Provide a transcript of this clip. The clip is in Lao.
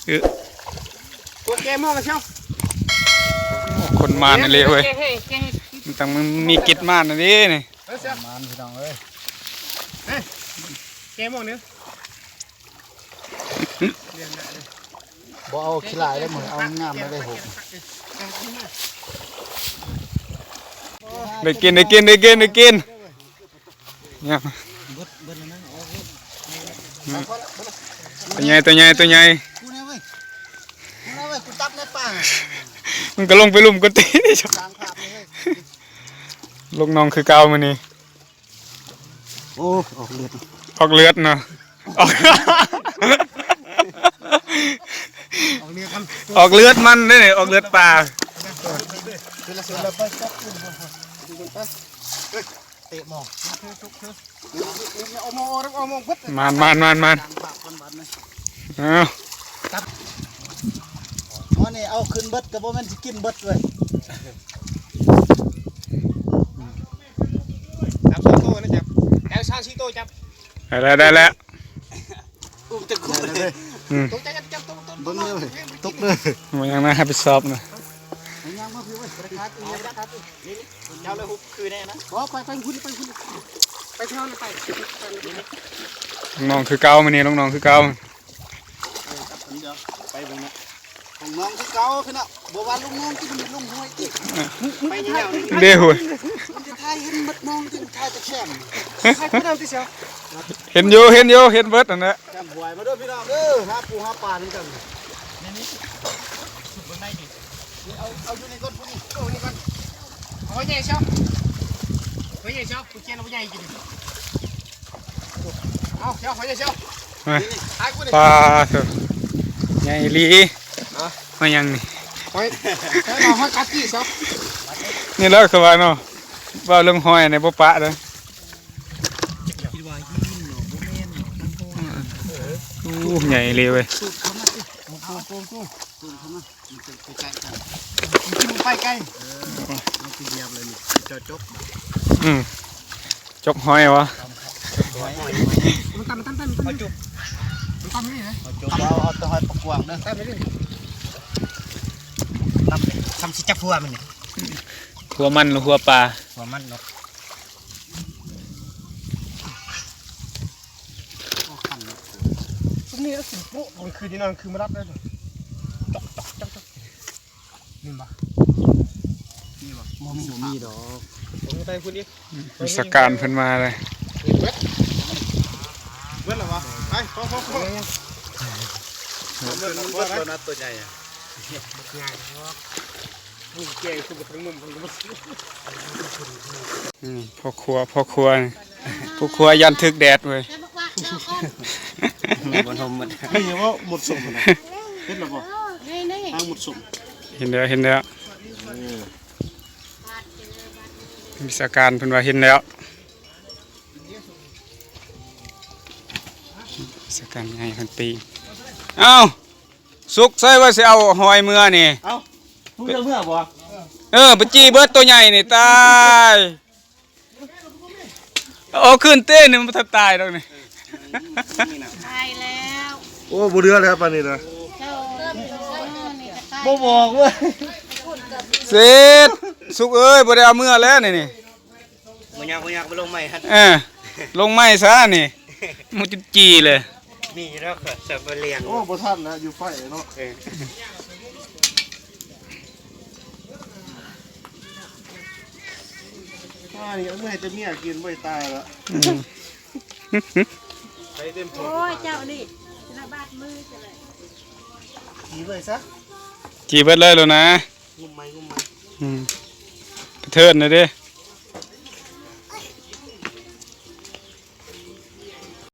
ເອີ ໂອເຄ ມອງກັນເຊາ ຄົນມານອີ່ຫຼີເວີຍ ແກະໃຫ້ ແກະໃຫ້ ມັນຕ້ອງມີກິດມານອີ່ຫຼີນີ້ ເອີ ເຊາ ມານພີ່ນ້ອງເອີຍ ເອີ ແກະມອງນີ້ ບໍ່ເອົາຂີ້ຫຼາຍເດີ້ ມື້ ເອົາງາມໆເລີຍ ໄດ້ກິນ ໄດ້ກິນ ໄດ້ກິນ ໄດ້ກິນ ຍາມ ເບິດ ເບິດແລ້ວນະ ອອກເລີຍ ອືມ ໂຕໃຫຍ່ ໂຕໃຫຍ່ ໂຕໃຫຍ່ ກູນະເວີຍ ກູນະເວີຍ ກູຈັບໃນປ່າ ມຶງກໍລົງໄປລຸ່ມກວນຕີນ ກາງພາບເລີຍ ລົງໜອງຄືເກົ່າມື້ນີ້ ໂອ້ ອອກເລືອດ ອອກເລືອດເນາະ ອອກ ອອກເລືອດມັນ ອອກເລືອດມັນເດ້ ອອກເລືອດປາ ເຕະໝໍ້ ເອົາໝໍ້ ເອົາໝໍ້ເບິດ ມານ ມານ ມານ ມານ ເອົາ ຈັບ ມື້ນີ້ເອົາຂຶ້ນເບິດ ກໍບໍ່ແມ່ນຊິກິນເບິດເວີຍ ຈັບສອງໂຕນະ ຈັບ ແລ້ວຊາວສີ່ໂຕ ຈັບ ໄດ້ແລ້ວ ໄດ້ແລ້ວ ອຸ້ມຕະກຸ ອືມ ຕົກໃຈກັນ ຈັບຕົກ ຕົກ ຕົກເລີຍ ຕົກເລີຍ ບໍ່ຫຍັງນະ ຮັບຜິດຊອບນະ ເອົາຍ່າງມາພີ່ເວີຍ ບໍ່ໄດ້ຂາຍຕູ້ ບໍ່ໄດ້ຂາຍຕູ້ ນີ້ ນີ້ ເຈົ້າເລີຍຮຸບຄືແນ່ນະ ບໍ່ ໄປ ໄປພຸ້ນ ໄປພຸ້ນ ໄປເທົ່ານັ້ນ ໄປ ໄປ ລົງໜອງຄືເກົ່າ ມື້ນີ້ລົງໜອງຄືເກົ່າ ເອີ ກັບຄົນດຽວ ໄປເບິ່ງນະ ຂອງນ້ອງຄືເກົ່າພີ່ນ້ອງ ບໍ່ວ່າລົງໜອງຕິ ລົງຫ້ວຍຕິ ໄປຍາວໆ ເດ້ຫ້ວຍ ມັນຈະຖ່າຍເຫັນເບິດໜອງຕິ ມັນຖ່າຍແຕ່ແຄມ ຖ່າຍຜູ້ນັ້ນຕິເຊວ ເຫັນຢູ່ ເຫັນຢູ່ ເຫັນເບິດຫັ້ນແຫຼະ ແຄມຫ້ວຍ ມາເດີພີ່ນ້ອງເດີ ຫາປູຫາປານຳກັນ ນີ້ໆ ເບິ່ງໃນນີ້ ເອົາ ເອົາຢູ່ນີ້ກ່ອນ ຜູ້ນີ້ ເອົານີ້ກ່ອນ ເອົາໃຫຍ່ເຊວ ເອົາໃຫຍ່ເຊວ ຜູ້ຂຽນເອົາໃຫຍ່ກິນ ເອົາ ເຊວ ເອົາໃຫຍ່ເຊວ ປາໂທ້ ໃຫຍ່ອີ່ຫຼີ ຫອຍຫຍັງນີ້ ຫອຍ ຫອຍກາກີເຊວ ນີ້ແຫຼະຄືວ່າເນາະ ເວົ້າເລື່ອງຫອຍນີ້ບໍ່ປະເດີ ຄິດວ່າຫີນເນາະ ບໍ່ແມ່ນເນາະ ໂອ້ ໃຫຍ່ອີ່ຫຼີເວີຍ ສູດເຂົ້າມາຕິ ໂອ້ ໂອ້ ໂອ້ ສູດເຂົ້າມາ ມັນຈະໄປໃກ້ກັນ ມັນກິນໄປໄກ ເອີ ມັນຊິຫຽບເລີຍນີ້ ຈະຈົກ ອືມ ຈົກຫອຍຫວາ ມັນຕຳ ມັນຕຳ ມັນຕຳ ມັນຕຳນີ້ນະ ເອົາຈົກ ເອົາ ເອົາແຕ່ຫອຍປາກວາງເດີ ຕຳນີ້ ຕຳ ຕຳຊິຈັບຫົວມັນນີ້ ຫົວມັນຫຼືຫົວປາ ຫົວມັນເນາະ ໂອ້ ຄັນເນາະ ຊຸມນີ້ລະກິນໂປະ ກາງຄືນນີ້ນອນຄືມາລັບໄດ້ ຈອກ ຈອກ ຈອກ ຈອກ ມີບໍ່? ມີບໍ່? ບໍ່ມີ ບໍ່ມີດອກ ໄປພຸ້ນອີກ ວິຊາການເພິ່ນມາເລີຍ ເບິດ ເບິດແລ້ວຫວາ? ໄປ ພໍ ພໍ ພໍ ເບິດ ເບິດ ເບິດ ເບິດ ຕົວໃຫຍ່ ອືມ ພໍ່ຄົວ ພໍ່ຄົວ ຜູ້ຄົວຢ້ານຖືກແດດເວີຍ ບໍ່ທົນໝົດ ນີ້ຫຍັງວ່າໝົດສົມນະ ເຫັນແລ້ວບໍ່? ທາງໝົດສົມ ເຫັນແລ້ວ ເຫັນແລ້ວ ເອີ ວິຊາການເພິ່ນວ່າເຫັນແລ້ວ ວິຊາການໃຫຍ່ເພິ່ນຕີ ເອົ້າ ສຸກໃສ່ວ່າຊິເອົາຫອຍເມືອນີ້ ເອົ້າ ເພິ່ນຈະເມືອບໍ່? ເອີ ໄປຈີ່ເບິດໂຕໃຫຍ່ນີ້ ຕາຍ ເອົາຄືນເຕະນີ້ ມັນບໍ່ທັນຕາຍດອກນີ້ ຕາຍແລ້ວ ໂອ້ ບໍ່ເຫຼືອແລ້ວປານນີ້ນະ ເຈົ້າ ນີ້ກໍຕາຍ ບໍ່ບອກເວີຍ ເສັດ ສຸກເອີຍ ບໍ່ໄດ້ເອົາເມືອແລ້ວນີ້ ນີ້ ບໍ່ຍາກ ບໍ່ຍາກ ໄປລົງໃໝ່ຫັ້ນ ເອີ ລົງໃໝ່ຊະນີ້ ມັນຈຸດຈີ່ເລີຍ ມີຢູ່ແລ້ວ ເຂົາຈະບໍ່ລ້ຽງ ໂອ້ ບໍ່ທັນນະ ຢູ່ໄຟເນາະ ເອີ ອ່າ ນີ້ເອົາເມືອໃຫ້ແຕ່ເມຍກິນ ບໍ່ໄດ້ຕາຍລະ ອືມ ໂອ້ຍ ເຈົ້ານີ້ ລະບາດມືຈັ່ງໃດ ຈີ່ເບິດຊະ ຈີ່ເບິດເລີຍໂລດນະ ງຸ້ມໃໝ່ ງຸ້ມໃໝ່ ອືມ ກະເທີນເລີຍເດ້.